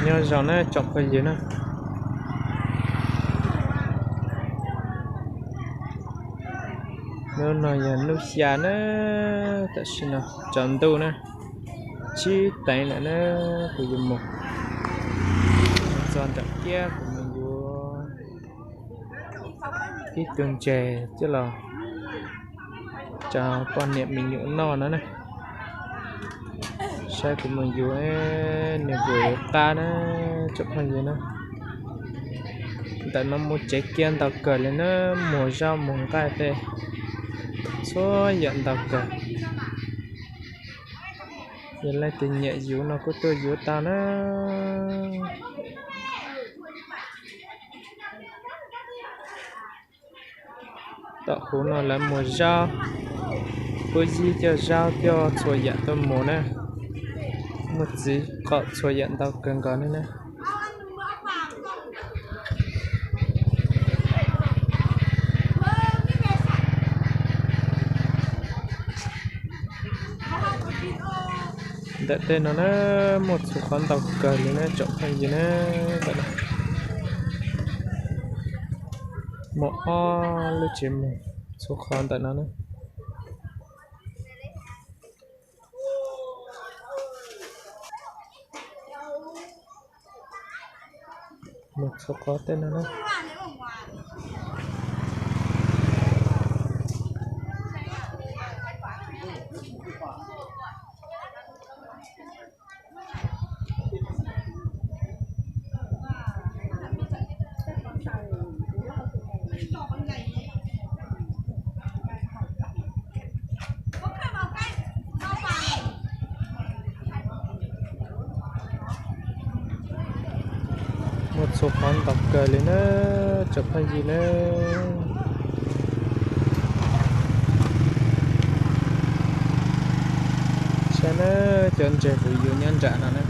Nyob zoo na tsoom phooj ywg na. Hnub no yog hnub xya na, tam sim no tsaus ntuj na, tsib teev lawm na, kuv yuav mus txog nram kiab kuv mus yuav ib tug ntses coj los tso poj niam me nyuam noj no na. Saib kuv mus yuav nws puas yuav qab na, tsoom phooj ywg na. Ntawm no mus tsev kiag ntau kawg li na, muag zaub muag nqaij tej txhua yam ntau kawg. Yog leej twg nyiam yuav no kuj tuaj yuav tau na. Tom hauv no lawv muag zaub, puab yig coj zaub coj txhua yam tuaj muag na. Muaj txiv qaum txhua yam ntau kawg nkaus li na. Ntawm tej no na, muaj txhua qhov ntau kawg li na tsoom phooj ywg na. Ntawm no muaj ob lub tsev muag txhua qhov ntawm no na. Mus txhua qhov tej no na. Muaj txhua qhov ntau kawg li na, tsoom phooj ywg na. Saib na, cov ntses kuv yuav nyob nram no na.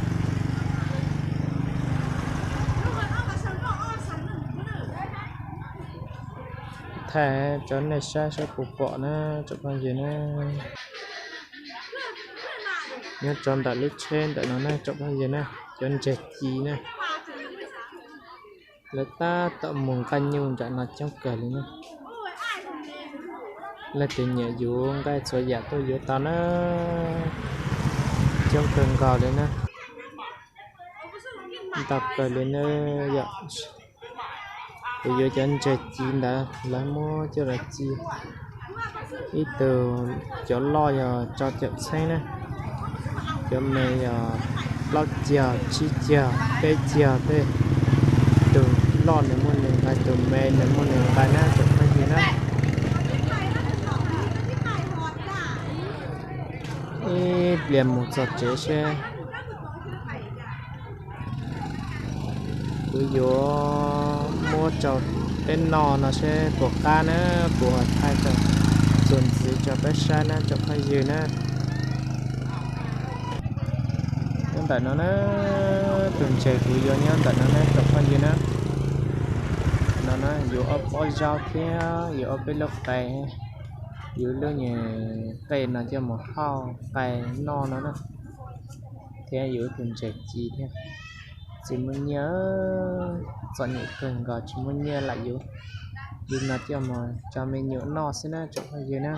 Thaij rau nej saib saib puas pom na, tsoom phooj ywg na. Nyob rau ntawm lub tsheb ntawm no na, tsoom phooj ywg na, cov ntses ci na. Lawv tab tom mus nqaij nyuj nram no coob kawg li na. Leej twg nyiam yuav nqaij txhua yam tuaj yuav tau na, coob kawg nkaus li na. Ntau kawg li na yom. Kuv yuav cov ntses ci ntawd lawv muab coj los ci. Ib tug cov loj yog rau caum txheeb na, cov me yog plaub caug, tsib caug, peb caug tej. Tus loj nws muaj nws nqaij, tus me nws muaj nws nqaij na, tsoom phooj ywg na. Ib pliag mus txog tsev seb kuv yuav muab rau peb noj no seb puas qab na, kuv ho thaij txuas ntxiv rau peb saib na tsoom phooj ywg na. Nyob ntawm no na, tus ntses kuv yuav nyob ntawm no na tsoom phooj ywg na. No na yuav ob pob zaub thiab yuav ob peb lub qe, yuav lub nyuag qe no coj mus hauj qe noj no na, thiab yuav tus ntses ci thiab. Tsis muaj nyiaj, txom nyem kawg nkaus tsis muaj nyiaj lam yuav li no coj mus rau me nyuam noj xwb na tsoom phooj ywg na.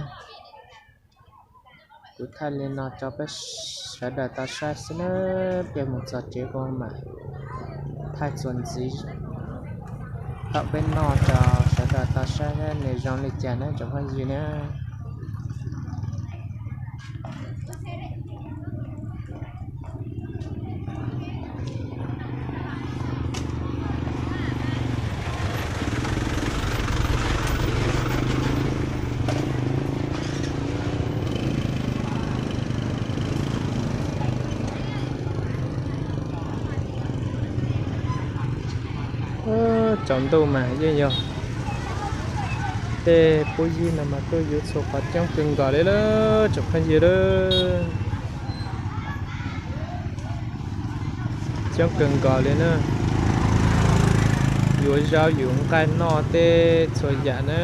Kuv thaij li no rau peb sawv daws tau saib xwb na, peb mus txog tsev kuv mam thaij txuas ntxiv thaum peb noj rau sawv daws tau saib nws zoo li cas na tsoom phooj ywg na. Tsaus ntuj mas yeej yog tej pub yig no mas tuaj yuav txhua qhov coob kawg nkaus li lawm tsoom phooj ywg lawm. Coob kawg nkaus li na. Yuav zaub yuav nqaij noj tej txhua yam na.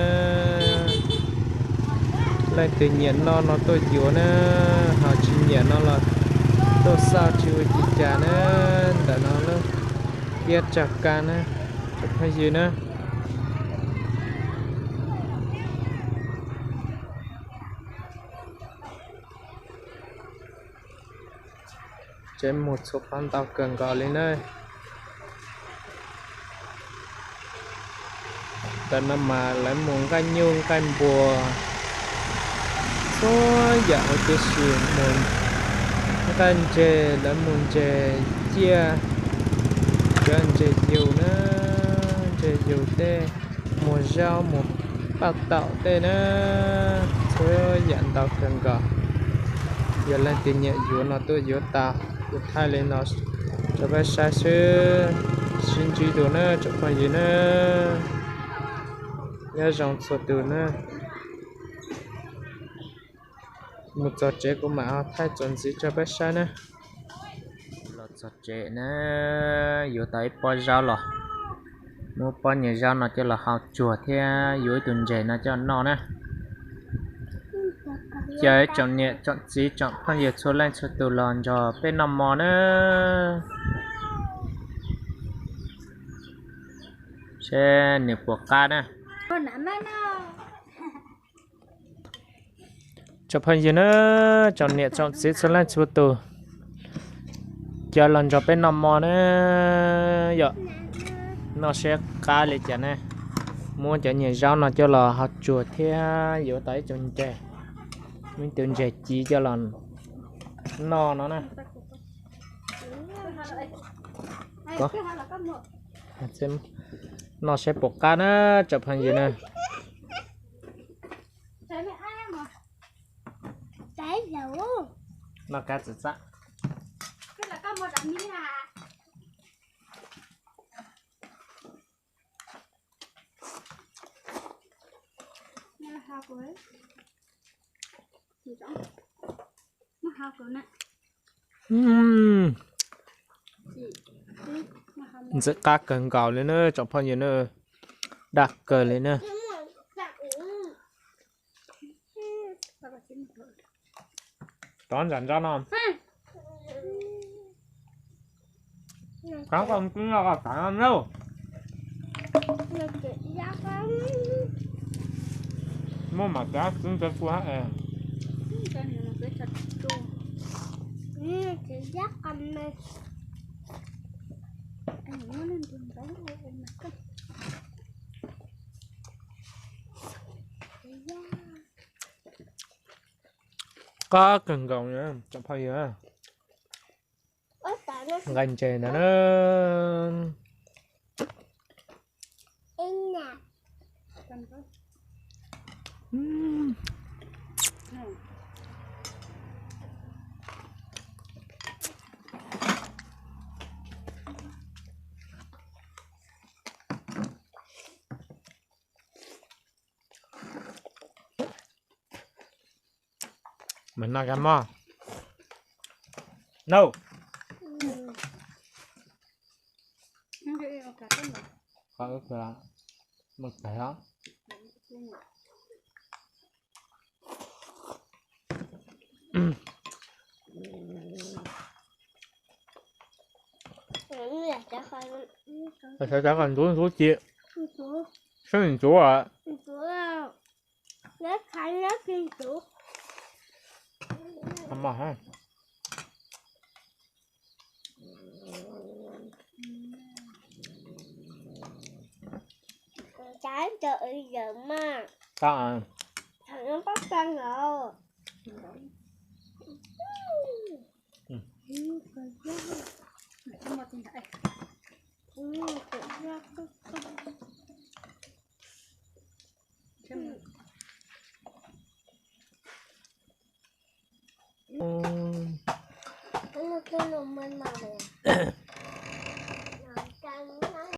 Leej twg nyiam noj no tuaj yuav na, ho tsis nyiam no los tuaj xauj tsis ua cas na. Ntawm no lub tiab tsag kab na, tsoom phooj ywg na. Tsev muag txhua qhov ntau kawg nkaus li na. Ntawm no mas lawv muag nqaij nyuj nqaij npua, txhua yam huv tib si, muag nqaij ntseg, lawv muag ntseg ciaj, cov ntseg yus na, ntseg yus tej, muag zaub muag paj taum tej na, txhua yam ntau kawg nkaus. Yog leej twg nyiam yuav no tuaj yuav tau, kuv thaij li no rau peb saib xwb, sib ntsib dua na tsoom phooj ywg na. Nyob zoo txhua tus na. Mus txog tsev kuv mam ho thaij txuas ntxiv rau peb saib na. Los txog tsev na, yuav tau ib pob zaub los, muab pob nyuag zaub no coj los hau tsuag thiab yuav ib tug ntseg no coj noj na. Caw ib tsoom niam tsoom txiv tsoom phooj ywg txhua leej txhua tus los nrog peb noj mov na, seb nws puas qab na. Tsoom phooj ywg na, tsoom niam tsoom txiv txhua leej txhua tus, caw los nrog peb noj mov na yom. Noj seb qab li cas ne. Muab cov nyuag zaub no coj los hau tsuag thiab yuav tau ib tug ntseg, muab ib tug ntseg ci coj los noj no na. Noj seb puas qab na tsoom phooj ywg na. Noj kab txawv txab. Ntxim qab kawg nkaus li na tsoom phooj ywg na, daj kawg li na. Rov ntawm nrab no. Qab koj twb noj koj tas no na. Muab mam cov xwb ntawd kuv hab es. Qab kawg nkaus na tsoom phooj ywg. Nqaij ntses ntawd na. Mas noj kab mog. Nau. Qhov ub mus tais os. Sawv daws kom ntxuav ntxuav ci, seb nws ntxuav.